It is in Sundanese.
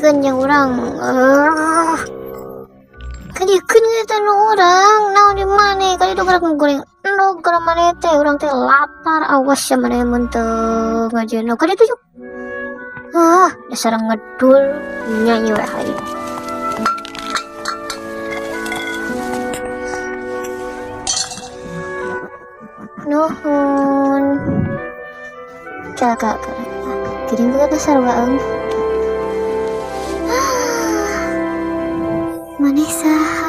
Kadiekeun jeung urang. Kadiekeun eta nu urang. Naon di maneh? Kaditu gerak goreng endog kana maneh teh. Urang teh lapar, awas ya maneh mun teu ngajeuna. Kaditu yuk. Ah, dasar ngedul nyanyi we hayu. Nuhun. Kak, kak, kak. Kirim ke dasar waeng. Maneh saha?